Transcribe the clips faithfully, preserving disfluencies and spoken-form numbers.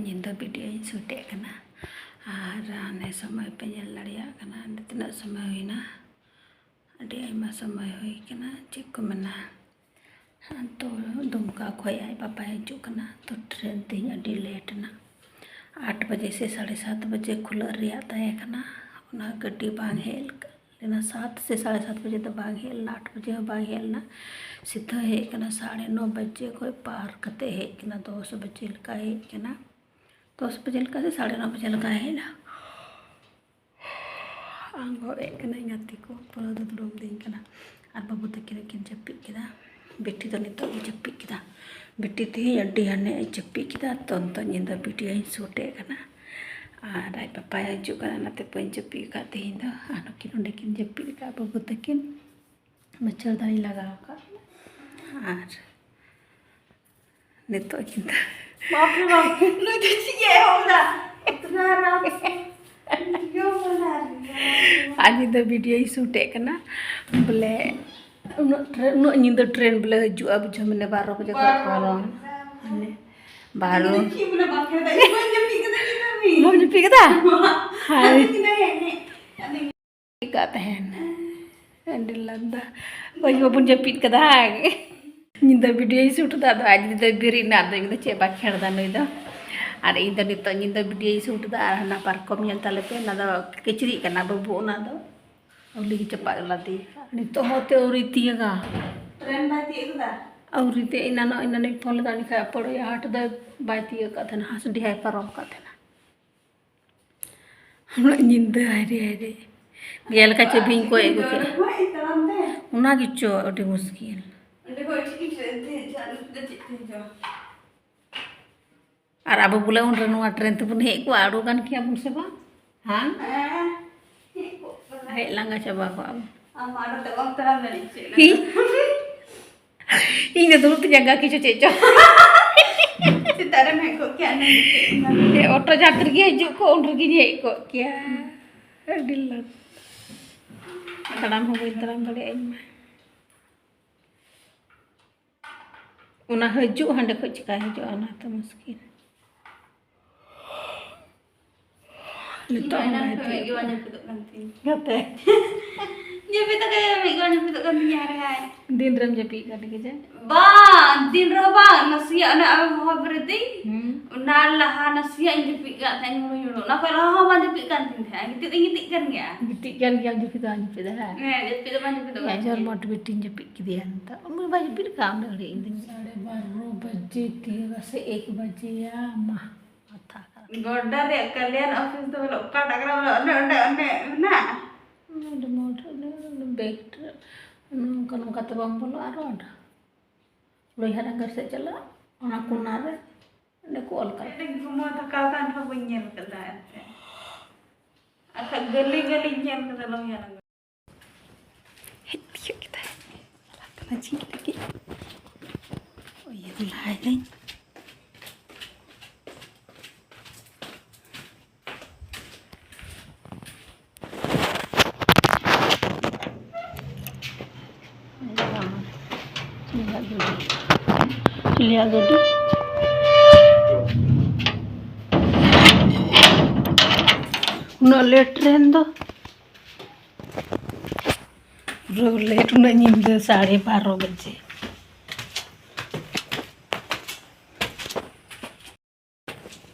ᱧᱤᱫᱟᱹ ᱵᱷᱤᱰᱤᱭᱳᱧ ᱥᱩᱴᱮᱫ ᱠᱟᱱᱟ᱾ ᱟᱨ ᱦᱟᱱᱮ ᱥᱚᱢᱚᱭ ᱯᱮ ᱧᱮᱞ ᱫᱟᱲᱮᱭᱟᱜ ᱠᱟᱱᱟ, ᱛᱤᱱᱟᱹᱜ ᱥᱚᱢᱚᱭ ᱦᱩᱭᱱᱟ, ᱟᱹᱰᱤ ᱟᱭᱢᱟ ᱥᱚᱢᱚᱭ ᱦᱩᱭ ᱠᱟᱱᱟ᱾ ᱪᱮᱫ ᱠᱚ ᱢᱮᱱᱟ, ᱛᱚ ᱫᱩᱢᱠᱟ ᱠᱷᱚᱱ ᱟᱡ ᱵᱟᱵᱟᱭ ᱦᱤᱡᱩᱜ ᱠᱟᱱᱟ᱾ ᱛᱚ ᱴᱨᱮᱱ ᱛᱮᱦᱮᱧ ᱟᱹᱰᱤ ᱞᱮᱴ ᱮᱱᱟ, ᱟᱴ ᱵᱟᱡᱮ ᱥᱮ ᱥᱟᱲᱮ ᱥᱟᱛ ᱵᱟᱡᱮ ᱠᱷᱩᱞᱟᱹᱜ ᱨᱮᱭᱟᱜ ᱛᱟᱦᱮᱸ ᱠᱟᱱᱟ᱾ ᱚᱱᱟ ᱜᱟᱹᱰᱤ ᱵᱟᱝ ᱦᱮᱡ ᱞᱮᱱᱟ, ᱥᱟᱛ ᱥᱮ ᱥᱟᱲᱮ ᱥᱟᱛ ᱵᱟᱡᱮ ᱫᱚ ᱵᱟᱝ ᱦᱮᱡ ᱞᱮᱱᱟ, ᱟᱴ ᱵᱟᱡᱮ ᱦᱚᱸ ᱵᱟᱝ ᱦᱮᱡ ᱞᱮᱱᱟ᱾ ᱥᱤᱫᱷᱟᱹ ᱦᱮᱡ ᱠᱟᱱᱟ, ᱥᱟᱲᱮ ᱱᱚ ᱵᱟᱡᱮ ᱠᱷᱚᱱ ᱯᱟᱨ ᱠᱟᱛᱮ ᱦᱮᱡ ᱠᱟᱱᱟ, ᱫᱚᱥ ᱵᱟᱡᱮ ᱞᱮᱠᱟ ᱦᱮᱡ ᱠᱟᱱᱟ᱾ ᱫᱚᱥ ᱵᱟᱡᱮ ᱞᱮᱠᱟ ᱥᱮ ᱥᱟᱲᱮ ᱱᱚ ᱵᱟᱡᱮ ᱞᱮᱠᱟ ᱦᱮᱡ ᱮᱱᱟ᱾ ᱟᱸᱜᱚᱵ ᱮᱫ ᱠᱟᱹᱱᱟᱹᱧ ᱜᱟᱛᱮ ᱠᱚ, ᱯᱩᱨᱟᱹ ᱫᱚ ᱫᱩᱲᱩᱵ ᱫᱤᱧ ᱠᱟᱱᱟ᱾ ᱟᱨ ᱵᱟᱹᱵᱩ ᱛᱟᱹᱠᱤᱱ ᱦᱚᱸᱠᱤᱱ ᱡᱟᱹᱯᱤᱫ ᱠᱮᱫᱟ᱾ ᱵᱤᱴᱤ ᱫᱚ ᱱᱤᱛᱚᱜ ᱜᱮ ᱡᱟᱹᱯᱤᱫ ᱠᱮᱫᱟ᱾ ᱵᱤᱴᱤ ᱛᱮᱦᱮᱧ ᱟᱹᱰᱤ ᱦᱟᱱᱮ ᱡᱟᱹᱯᱤᱫ ᱠᱮᱫᱟ, ᱛᱚ ᱱᱤᱛᱚᱜ ᱧᱤᱫᱟᱹ ᱵᱷᱤᱰᱤᱭᱳᱧ ᱥᱩᱴᱮᱫ ᱠᱟᱱᱟ᱾ ᱟᱨ ᱟᱡ ᱯᱟᱯᱟᱭ ᱦᱤᱡᱩᱜ ᱠᱟᱱᱟ, ᱚᱱᱟᱛᱮ ᱵᱟᱹᱧ ᱡᱟᱹᱯᱤᱫ ᱟᱠᱟᱫ ᱛᱮᱦᱮᱧ ᱫᱚ᱾ ᱟᱨ ᱱᱩᱠᱤᱱ ᱚᱸᱰᱮ ᱠᱤᱱ ᱡᱟᱹᱯᱤᱫ ᱟᱠᱟᱫ ᱵᱟᱹᱵᱩ ᱛᱟᱹᱠᱤᱱ᱾ ᱢᱚᱪᱷᱚᱨᱫᱟᱱᱤᱧ ᱞᱟᱜᱟᱣ ᱟᱠᱟᱫ᱾ ᱟᱨ ᱱᱤᱛᱚᱜ ᱪᱤᱱᱛᱟᱹ ᱵᱟᱯ ᱨᱮ ᱵᱟᱯ, ᱱᱩᱭ ᱫᱚ ᱪᱮᱫ ᱮ ᱮᱦᱚᱵ ᱮᱫᱟ? ᱩᱛᱱᱟ ᱨᱟᱢ ᱥᱮ ᱡᱚᱢ ᱵᱟᱞᱟ ᱨᱮ᱾ ᱟᱨ ᱧᱤᱫᱟᱹ ᱵᱷᱤᱰᱤᱭᱳᱧ ᱥᱩᱴᱮᱫ ᱠᱟᱱᱟ, ᱵᱚᱞᱮ ᱩᱱᱟᱹᱜ ᱴᱨᱮᱱ, ᱩᱱᱟᱹᱜ ᱧᱤᱫᱟᱹ ᱴᱨᱮᱱ ᱵᱚᱞᱮ ᱦᱤᱡᱩᱜᱼᱟ, ᱵᱩᱡᱷᱟᱹᱣ ᱢᱮ, ᱵᱟᱨᱚ ᱵᱟᱡᱮ ᱠᱷᱚᱱ ᱯᱟᱨᱚᱢ᱾ ᱢᱟᱱᱮ ᱵᱟᱨᱚ᱾ ᱤᱧ ᱫᱚ ᱪᱮᱫ ᱵᱚᱞᱮ ᱵᱟᱝ ᱠᱷᱮᱞ ᱫᱟ, ᱤᱧ ᱵᱟᱹᱧ ᱡᱟᱹᱯᱤᱫ ᱠᱟᱫᱟ ᱧᱤᱫᱟᱹ ᱢᱤᱫ᱾ ᱵᱟᱢ ᱡᱟᱹᱯᱤᱫ ᱠᱟᱫᱟ? ᱦᱟᱭ᱾ ᱤᱧ ᱫᱚ ᱦᱮᱡ ᱦᱮᱡ᱾ ᱪᱤᱠᱟᱹᱜ ᱛᱟᱦᱮᱱ᱾ ᱟᱹᱰᱤ ᱞᱟᱸᱫᱟ᱾ ᱵᱟᱹᱧ ᱵᱟᱵᱚᱱ ᱡᱟᱹᱯᱤᱫ ᱠᱟᱫᱟ᱾ ᱧᱤᱫᱟᱹ ᱵᱷᱤᱰᱤᱭᱳᱧ ᱥᱩᱴ ᱮᱫᱟ, ᱟᱫᱚ ᱟᱡ ᱡᱩᱫᱤ ᱵᱮᱨᱮᱫ ᱮᱱᱟ, ᱟᱫᱚ ᱤᱧ ᱫᱚ ᱪᱮᱫ ᱵᱟᱭ ᱠᱷᱮᱲ ᱮᱫᱟ ᱱᱩᱭ ᱫᱚ᱾ ᱟᱨ ᱤᱧ ᱫᱚ ᱱᱤᱛᱚᱜ ᱧᱤᱫᱟᱹ ᱵᱷᱤᱰᱤᱭᱳᱧ ᱥᱩᱴ ᱮᱫᱟ, ᱟᱨ ᱦᱟᱱᱟ ᱯᱟᱨᱠᱚᱢ ᱧᱮᱞ ᱛᱟᱞᱮ ᱯᱮ, ᱚᱱᱟ ᱫᱚ ᱠᱤᱪᱨᱤᱡ ᱠᱟᱱᱟ ᱵᱟᱹᱵᱩ, ᱚᱱᱟ ᱫᱚ ᱟᱹᱣᱞᱤ ᱜᱮ ᱪᱟᱯᱟᱫ ᱞᱟᱫᱮ᱾ ᱱᱤᱛᱚᱜ ᱦᱚᱸ ᱛᱮ ᱟᱹᱣᱨᱤ ᱛᱤᱭᱟᱹᱜᱟ᱾ ᱴᱨᱮᱱ ᱵᱟᱭ ᱛᱤᱭᱟᱹᱜ ᱠᱟᱫᱟ? ᱟᱹᱣᱨᱤ ᱛᱮ, ᱮᱱᱟᱱᱚᱜ, ᱮᱱᱟᱱᱤᱧ ᱯᱷᱳᱱ ᱞᱮᱫᱟ, ᱩᱱᱤ ᱠᱷᱟᱡ ᱯᱟᱲᱳᱭᱟ ᱦᱟᱴ ᱫᱚ ᱵᱟᱭ ᱛᱤᱭᱟᱹᱜ ᱠᱟᱫ ᱛᱟᱦᱮᱱᱟ, ᱦᱟᱸᱥᱰᱤᱦᱟᱭ ᱯᱟᱨᱚᱢ ᱠᱟᱫ ᱛᱟᱦᱮᱱᱟ᱾ ᱩᱱᱟᱹᱜ ᱧᱤᱫᱟᱹ, ᱦᱟᱭᱨᱮ, ᱦᱟᱭᱨᱮ᱾ ᱜᱮᱞ ᱞᱮᱠᱟ ᱪᱟᱹᱵᱤᱧ ᱠᱚᱭ ᱟᱹᱜᱩ ᱠᱮᱫ᱾ ᱚᱱᱟ ᱜᱮᱪᱚ ᱟᱹᱰᱤ ᱢᱩᱥᱠᱤᱞ᱾ ᱚᱸᱰᱮ ᱠᱷᱚᱡ ᱪᱤᱠᱤ ᱴᱨᱮᱱ ᱛᱮ ᱦᱤᱡᱩᱜᱼᱟ, ᱱᱩᱠᱩ ᱫᱚ ᱪᱮᱫ ᱛᱮ ᱦᱤᱡᱩᱜᱼᱟ? ᱟᱨ ᱟᱵᱚ ᱵᱚᱞᱮ ᱩᱱᱨᱮ ᱱᱚᱣᱟ ᱴᱨᱮᱱ ᱛᱮᱵᱚᱱ ᱦᱮᱡ ᱠᱚᱜᱼᱟ, ᱟᱬᱜᱚ ᱜᱟᱱ ᱠᱮᱭᱟ ᱵᱚᱱ ᱥᱮ ᱵᱟᱝ? ᱦᱮᱸ? ᱦᱮᱸ, ᱦᱮᱡ ᱠᱚᱜ ᱠᱟᱱᱟ᱾ ᱦᱮᱡ ᱞᱟᱸᱜᱟ ᱪᱟᱵᱟ ᱠᱚᱜᱼᱟ ᱵᱚᱱ᱾ ᱟᱢ ᱢᱟ ᱟᱨᱚ ᱛᱮ ᱵᱟᱢ ᱛᱟᱲᱟᱢ ᱫᱟᱲᱮᱭᱟᱜ ᱪᱮᱫ ᱦᱤ᱾ ᱞᱟᱸᱜᱟ᱾ ᱤᱧ ᱫᱚ ᱫᱩᱲᱩᱵ ᱛᱤᱧ ᱡᱟᱸᱜᱟ ᱠᱤᱪᱷᱩ ᱪᱮᱫ ᱪᱚ᱾ ᱥᱮᱛᱟᱜ ᱨᱮᱢ ᱦᱮᱡ ᱠᱚᱜ ᱠᱮᱭᱟ, ᱚᱱᱟ ᱜᱮ ᱪᱮᱫ ᱮᱢ ᱞᱟᱹᱭᱟ? ᱦᱮᱸ, ᱚᱴᱳ ᱡᱟᱦᱟᱸ ᱛᱤ ᱨᱮᱜᱮ ᱦᱤᱡᱩᱜ ᱠᱚ, ᱩᱱ ᱨᱮᱜᱮᱧ ᱦᱮᱡ ᱠᱚᱜ ᱠᱮᱭᱟ᱾ ᱟᱹᱰᱤ ᱞᱟᱸᱜᱟ᱾ ᱛᱟᱲᱟᱢ ᱦᱚᱸ ᱵᱟᱹᱧ ᱛᱟᱲᱟᱢ ᱫᱟᱲᱮᱭᱟᱜᱼᱟ ᱤᱧ ᱢᱟ᱾ ᱚᱱᱟ ᱦᱤᱡᱩᱜ ᱦᱟᱸᱰᱮ ᱠᱷᱚᱡ ᱪᱤᱠᱟᱭ ᱦᱤᱡᱩᱜᱼᱟ, ᱚᱱᱟ ᱛᱚ ᱢᱩᱥᱠᱤᱞ᱾ ᱱᱤᱛᱚᱜ ᱦᱚᱸ ᱮᱱᱟᱱ ᱵᱟᱭ ᱠᱷᱚᱱ ᱢᱤᱫ ᱜᱮ ᱵᱟᱝ ᱡᱟᱹᱯᱤᱫᱚᱜ ᱠᱟᱱ ᱛᱤᱧ᱾ ᱜᱟᱛᱮ᱾ ᱡᱟᱹᱯᱤᱫ ᱛᱟᱠᱚ ᱢᱤᱫ ᱜᱮ ᱵᱟᱝ ᱡᱟᱹᱯᱤᱫᱚᱜ ᱠᱟᱱ ᱛᱤᱧᱟ᱾ ᱦᱟᱭ ᱦᱟᱭ᱾ ᱫᱤᱱ ᱨᱮᱢ ᱡᱟᱹᱯᱤᱫ ᱠᱟᱜ ᱞᱮᱠᱟ ᱡᱮ? ᱵᱟᱝ, ᱫᱤᱱ ᱨᱮᱦᱚᱸ ᱵᱟᱝ, ᱱᱟᱥᱮᱭᱟᱜ ᱚᱱᱮ ᱟᱢ ᱦᱚᱦᱚ ᱵᱮᱨᱮᱫᱤᱧ, ᱦᱩᱸ᱾ ᱚᱱᱟ ᱞᱟᱦᱟ ᱱᱟᱥᱮᱭᱟᱜ ᱤᱧ ᱡᱟᱹᱯᱤᱫ ᱠᱟᱜ ᱛᱟᱦᱮᱸᱫ, ᱧᱩᱲᱩ ᱧᱩᱲᱩ᱾ ᱚᱱᱟ ᱠᱷᱚᱱ ᱞᱟᱦᱟ ᱦᱚᱸ ᱵᱟᱝ ᱡᱟᱹᱯᱤᱫ ᱠᱟᱱ ᱛᱤᱧ ᱛᱟᱦᱮᱸᱫ᱾ ᱜᱤᱛᱤᱡ ᱫᱚᱧ ᱜᱤᱛᱤᱡ ᱠᱟᱱ ᱜᱮᱭᱟ᱾ ᱜᱤᱛᱤᱡ ᱠᱟᱱ ᱜᱮᱭᱟᱢ, ᱡᱟᱹᱯᱤᱫ ᱫᱚ ᱵᱟᱝ ᱡᱟᱹᱯᱤᱫ ᱫᱟ, ᱦᱮᱸ? ᱦᱮᱸ, ᱡᱟᱹᱯᱤᱫ ᱫᱚ ᱵᱟᱝ ᱡᱟᱹᱯᱤᱫ ᱫᱚ ᱵᱟᱝ ᱤᱧᱟᱹᱜ ᱡᱟᱹᱯᱤᱫ᱾ ᱡᱚᱨᱢᱚᱴ ᱵᱤᱴᱤᱧ ᱡᱟᱹᱯᱤᱫ ᱠᱮᱫᱮᱭᱟ ᱱᱤᱛᱚᱜ᱾ ᱩᱱᱤ ᱵᱟᱭ ᱡᱟᱹᱯᱤᱫ ᱠᱟᱜᱼᱟ ᱩᱱᱟᱹᱜ ᱜᱷᱟᱹᱲᱤᱡ, ᱤᱧ ᱫᱚᱧ ᱥᱟᱲᱮ ᱵᱟᱨᱚ ᱵᱟᱡᱮ ᱛᱤᱭᱳᱜᱟ ᱥᱮ ᱮᱠ ᱵᱟᱡᱮᱭᱟ, ᱢᱟ, ᱢᱟᱛᱷᱟ ᱠᱷᱟᱨᱟᱯ᱾ ᱜᱚᱰᱰᱟ ᱨᱮᱭᱟᱜ ᱠᱟᱞᱭᱟᱱ ᱚᱯᱷᱤᱥ ᱫᱚ ᱵᱚᱞᱮ ᱚᱠᱟᱴᱟᱜ ᱠᱟᱱᱟ? ᱵᱚᱞᱮ ᱚᱸᱰᱮ, ᱚᱸᱰᱮ, ᱚᱸᱰᱮ ᱢᱮᱱᱟᱜᱼᱟ᱾ ᱚᱸᱰᱮ ᱢᱳᱲ ᱨᱮ, ᱚᱸᱰᱮ ᱵᱮᱜᱽ ᱨᱮ, ᱱᱚᱝᱠᱟ, ᱱᱚᱝᱠᱟ ᱛᱮ ᱵᱟᱢ ᱵᱚᱞᱚᱜᱼᱟ ᱟᱨ ᱚᱸᱰᱮ᱾ ᱞᱚᱭᱦᱟ ᱰᱟᱝᱜᱟᱨ ᱥᱮᱫ ᱪᱟᱞᱟᱜ, ᱚᱱᱟ ᱠᱚᱨᱱᱟᱨ ᱨᱮ ᱚᱸᱰᱮ ᱠᱚ ᱚᱞ ᱠᱟᱜᱼᱟ᱾ ᱢᱤᱫᱴᱮᱱ ᱜᱷᱩᱢᱟᱹ ᱛᱷᱟᱠᱟᱣ ᱛᱟᱦᱮᱱ ᱦᱚᱸ ᱵᱟᱹᱧ ᱧᱮᱞ ᱠᱟᱫᱟ ᱮᱱᱛᱮ᱾ ᱟᱨ ᱠᱷᱟᱡ ᱜᱟᱹᱞᱤ ᱜᱟᱹᱞᱤᱧ ᱧᱮᱞ ᱠᱟᱫᱟ ᱞᱚᱭᱦᱟ ᱰᱟᱝᱜᱟᱨ᱾ ᱦᱮᱡ ᱛᱤᱭᱳᱜ ᱠᱮᱫᱟᱭ᱾ ᱪᱟᱞᱟᱜ ᱠᱟᱱᱟ ᱡᱷᱤᱡ ᱞᱟᱹᱜᱤᱫ᱾ ᱩᱭᱩᱨ ᱞᱟᱦᱟᱭ ᱫᱟᱹᱧ᱾ ᱪᱤᱞᱤᱭᱟᱜ ᱜᱟᱹᱰᱤ? ᱪᱤᱞᱤᱭᱟᱜ ᱜᱟᱹᱰᱤ? ᱩᱱᱟᱹᱜ ᱞᱮᱴ ᱴᱨᱮᱱ ᱫᱚ? ᱯᱩᱨᱟᱹ ᱞᱮᱴ, ᱩᱱᱟᱹᱜ ᱧᱤᱫᱟᱹ, ᱥᱟᱲᱮ ᱵᱟᱨᱚ ᱵᱟᱡᱮ᱾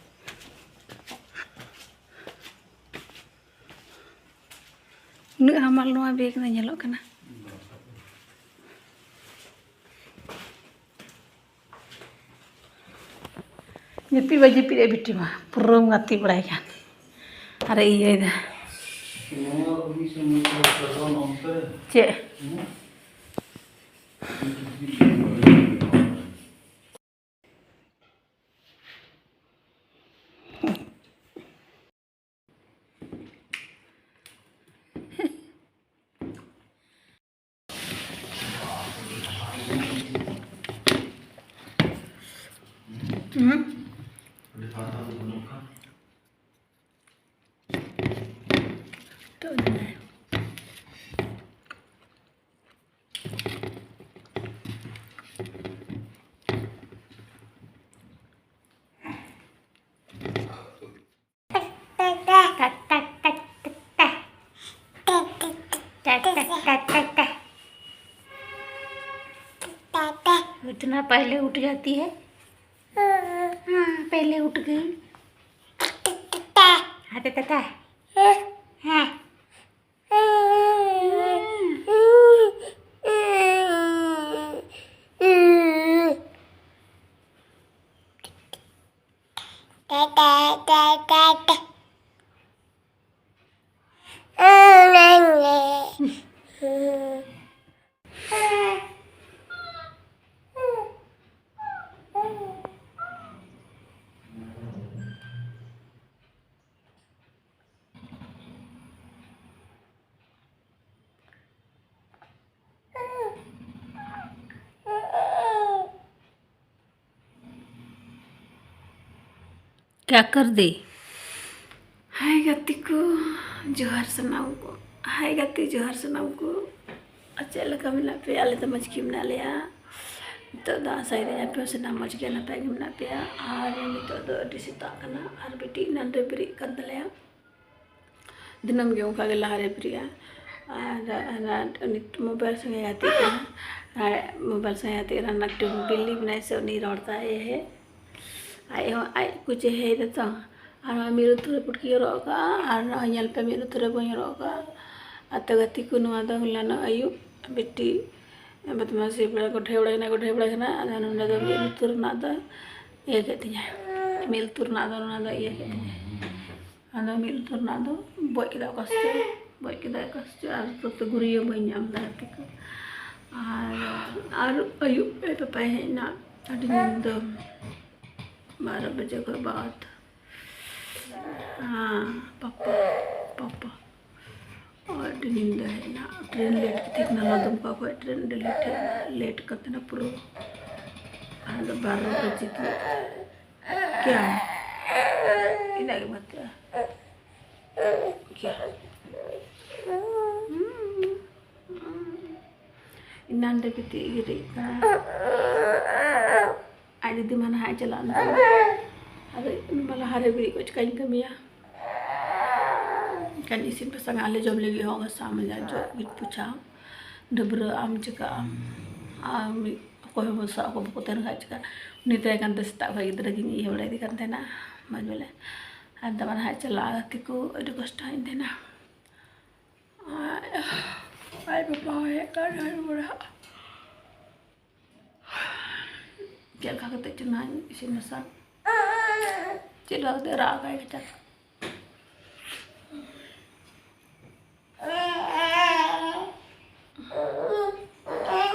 ᱩᱱᱟᱹᱜ ᱦᱟᱢᱟᱞ ᱱᱚᱣᱟ ᱵᱮᱜᱽ ᱫᱚ ᱧᱮᱞᱚᱜ ᱠᱟᱱᱟ᱾ ᱡᱟᱹᱯᱤᱫ ᱵᱟᱭ ᱡᱟᱹᱯᱤᱫ ᱮ ᱵᱤᱴᱤ ᱢᱟ, ᱯᱩᱨᱟᱹᱢ ᱜᱟᱛᱮ ᱵᱟᱲᱟᱭ ᱠᱟᱱ ᱟᱨ ᱤᱭᱟᱹᱭᱮᱫᱟ᱾ ᱪᱮᱫ? पहले उठ जाती है। हाँ, पहले उठ गई। हाथे तता। हाँ। क्या कर दे? हाय ᱜᱟᱛᱮ ᱠᱚ, ᱡᱚᱦᱟᱨ ᱥᱟᱱᱟᱢ ᱠᱚ᱾ ᱦᱟᱭ ᱜᱟᱛᱮ, ᱡᱚᱦᱟᱨ ᱥᱟᱱᱟᱢ ᱠᱚ᱾ ᱟᱨ ᱪᱮᱫ ᱞᱮᱠᱟ ᱢᱮᱱᱟᱜ ᱯᱮᱭᱟ? ᱟᱞᱮ ᱫᱚ ᱢᱚᱡᱽ ᱜᱮ ᱢᱮᱱᱟᱜ ᱞᱮᱭᱟ᱾ ᱱᱤᱛᱚᱜ ᱫᱚ ᱟᱥᱟᱭᱮᱫᱟᱹᱧ ᱟᱯᱮ ᱦᱚᱸ ᱥᱟᱱᱟᱢ ᱢᱚᱡᱽ ᱜᱮ ᱱᱟᱯᱟᱭ ᱜᱮ ᱢᱮᱱᱟᱜ ᱯᱮᱭᱟ᱾ ᱟᱨ ᱱᱤᱛᱚᱜ ᱫᱚ ᱟᱹᱰᱤ ᱥᱮᱛᱟᱜ ᱠᱟᱱᱟ ᱟᱨ ᱵᱤᱴᱤ ᱮᱱᱟᱱ ᱨᱮ ᱵᱮᱨᱮᱫ ᱠᱟᱱ ᱛᱟᱞᱮᱭᱟ᱾ ᱫᱤᱱᱟᱹᱢ ᱜᱮ ᱚᱱᱠᱟ ᱜᱮ ᱞᱟᱦᱟᱨᱮ ᱵᱮᱨᱮᱫᱼᱟ᱾ ᱟᱨ, ᱟᱨ ᱩᱱᱤ ᱢᱳᱵᱟᱭᱤᱞ ᱥᱚᱸᱜᱮ ᱜᱟᱛᱮᱜ ᱠᱟᱱᱟ᱾ ᱟᱨ ᱢᱳᱵᱟᱭᱤᱞ ᱥᱚᱸᱜᱮ ᱜᱟᱛᱮᱜ ᱠᱟᱱᱟ, ᱚᱱᱟ ᱴᱤᱢ ᱵᱤᱞᱤ ᱢᱮᱱᱟᱭ ᱥᱮ ᱩᱱᱤ ᱨᱚᱲ ᱫᱟᱭ, ᱦᱮ᱾ ᱟᱡ ᱦᱚᱸ ᱟᱡ ᱠᱚ ᱪᱮᱦᱮᱭ ᱫᱟᱛᱚ᱾ ᱟᱨ ᱱᱚᱜᱼᱚᱭ ᱢᱤᱫ ᱞᱩᱛᱩᱨ ᱨᱮ ᱯᱩᱴᱠᱤ ᱦᱚᱨᱚᱜ ᱟᱠᱟᱫᱼᱟ, ᱟᱨ ᱱᱚᱜᱼᱚᱭ ᱧᱮᱞ ᱯᱮ, ᱢᱤᱫ ᱞᱩᱛᱩᱨ ᱨᱮ ᱵᱟᱹᱧ ᱦᱚᱨᱚᱜ ᱟᱠᱟᱫᱼᱟ᱾ ᱟᱨ ᱛᱚ ᱜᱟᱛᱮ ᱠᱚ, ᱱᱚᱣᱟ ᱫᱚ ᱦᱚᱞᱟᱱᱚᱜ ᱟᱹᱭᱩᱵ ᱵᱤᱴᱤ ᱵᱚᱫᱢᱟᱥᱤ ᱵᱟᱲᱟ, ᱜᱚᱰᱷᱮ ᱵᱟᱲᱟ ᱠᱟᱱᱟ, ᱜᱚᱰᱷᱮ ᱵᱟᱲᱟ ᱠᱟᱱᱟ᱾ ᱟᱫᱚ ᱱᱚᱰᱮ ᱫᱚ ᱢᱤᱫ ᱞᱩᱛᱩᱨ ᱨᱮᱱᱟᱜ ᱫᱚ ᱤᱭᱟᱹ ᱠᱮᱫ ᱛᱤᱧᱟᱹ, ᱢᱤᱫ ᱞᱩᱛᱩᱨ ᱨᱮᱱᱟᱜ ᱫᱚ ᱱᱚᱣᱟ ᱫᱚ ᱤᱭᱟᱹ ᱠᱮᱫ ᱛᱤᱧᱟᱹ᱾ ᱟᱫᱚ ᱢᱤᱫ ᱞᱩᱛᱩᱨ ᱨᱮᱱᱟᱜ ᱫᱚ ᱵᱚᱡ ᱠᱮᱫᱟ ᱚᱠᱟ ᱥᱮᱫ ᱪᱚ, ᱵᱚᱡ ᱠᱮᱫᱟ ᱚᱠᱟ ᱥᱮᱫ ᱪᱚ, ᱟᱨ ᱱᱤᱛᱚᱜ ᱫᱚ ᱜᱩᱨᱤᱭᱟᱹ ᱵᱟᱹᱧ ᱧᱟᱢ ᱮᱫᱟ ᱜᱟᱛᱮ ᱠᱚ᱾ ᱟᱨ, ᱟᱨ ᱟᱹᱭᱩᱵ ᱮ ᱯᱟᱯᱟᱭ ᱦᱮᱡ ᱮᱱᱟ, ᱟᱹᱰᱤ ᱧᱤᱫᱟᱹ, ᱵᱟᱨᱚ ᱵᱟᱡᱮ ᱠᱷᱚᱱ ᱵᱟᱫ᱾ ᱦᱮᱸ, ᱯᱟᱯᱟ, ᱯᱟᱯᱟ᱾ ᱟᱹᱰᱤ ᱧᱤᱫᱟᱹ ᱦᱮᱡ ᱮᱱᱟ, ᱴᱨᱮᱱ ᱞᱮᱴ ᱜᱮ ᱛᱟᱦᱮᱸ ᱠᱟᱱᱟ, ᱞᱟᱫᱚᱢᱠᱟ ᱠᱷᱚᱱ ᱴᱨᱮᱱ ᱟᱹᱰᱤ ᱞᱮᱴ ᱦᱮᱡ ᱮᱱᱟ, ᱞᱮᱴ ᱠᱟᱛᱮ ᱱᱟ ᱯᱩᱨᱟᱹ᱾ ᱟᱫᱚ ᱵᱟᱨᱚ ᱵᱟᱡᱮ ᱛᱤᱭᱳᱜ ᱠᱮᱫᱟ᱾ ᱤᱱᱟᱹᱜ ᱜᱮ ᱵᱟᱛᱟ᱾ ᱠᱮᱫᱟ᱾ ᱮᱱᱟᱱ ᱨᱮ ᱜᱤᱛᱤᱡ ᱜᱤᱰᱤᱜ ᱠᱟᱱᱟ᱾ ᱟᱡ ᱫᱤᱫᱤ ᱢᱟ ᱱᱟᱦᱟᱜ ᱮ ᱪᱟᱞᱟᱜ ᱱᱟᱦᱟᱜ᱾ ᱟᱫᱚ ᱤᱧ ᱢᱟ ᱞᱟᱦᱟ ᱨᱮ ᱵᱮᱨᱮᱫ ᱠᱚ ᱪᱤᱠᱟᱹᱧ ᱠᱟᱹᱢᱤᱭᱟ? ᱮᱱᱠᱷᱟᱱ ᱤᱥᱤᱱ ᱵᱟᱥᱟᱝ ᱟᱞᱮ ᱡᱚᱢ ᱞᱟᱹᱜᱤᱫ ᱦᱚᱸ ᱜᱷᱟᱥᱟᱣ ᱢᱟᱡᱟᱣ ᱡᱚᱜ ᱜᱤᱡ ᱯᱚᱪᱷᱟᱣ ᱰᱟᱹᱵᱽᱨᱟᱹᱜ ᱟᱢ ᱪᱤᱠᱟᱹᱜ ᱟᱢ᱾ ᱟᱨ ᱢᱤᱫ ᱚᱠᱚᱭ ᱦᱚᱸ ᱥᱟᱵ ᱠᱚ ᱵᱟᱠᱚ ᱛᱟᱦᱮᱱ ᱠᱷᱟᱡ ᱪᱮᱠᱟ᱾ ᱩᱱᱤ ᱛᱟᱦᱮᱸ ᱠᱟᱱᱛᱮ ᱥᱮᱛᱟᱜ ᱠᱷᱚᱡ ᱜᱤᱫᱽᱨᱟᱹ ᱜᱤᱧ ᱤᱭᱟᱹ ᱵᱟᱲᱟᱭᱮᱫᱮ ᱠᱟᱱ ᱛᱟᱦᱮᱱᱟ, ᱢᱚᱡᱽ ᱵᱚᱞᱮ᱾ ᱟᱨ ᱫᱟᱢᱟᱱ ᱦᱟᱸᱜ ᱪᱟᱞᱟᱜᱼᱟ ᱜᱟᱛᱮ ᱠᱚ, ᱟᱹᱰᱤ ᱠᱚᱥᱴᱚ ᱦᱟᱸᱜ ᱤᱧ ᱛᱟᱦᱮᱱᱟ᱾ ᱟᱨ ᱟᱡ ᱵᱟᱵᱟ ᱦᱚᱸ ᱦᱮᱡ ᱠᱟᱱ ᱦᱟᱸᱜ ᱨᱩᱣᱟᱹᱲᱟ ᱦᱟᱸᱜ᱾ ᱪᱮᱫ ᱞᱮᱠᱟ ᱠᱟᱛᱮ ᱪᱚ ᱱᱟᱦᱟᱜ ᱤᱧ ᱤᱥᱤᱱ ᱵᱟᱥᱟᱝ, ᱪᱮᱫ ᱞᱮᱠᱟ ᱠᱟᱛᱮ ᱨᱟᱜᱟᱭ ᱠᱟᱡᱟᱠ᱾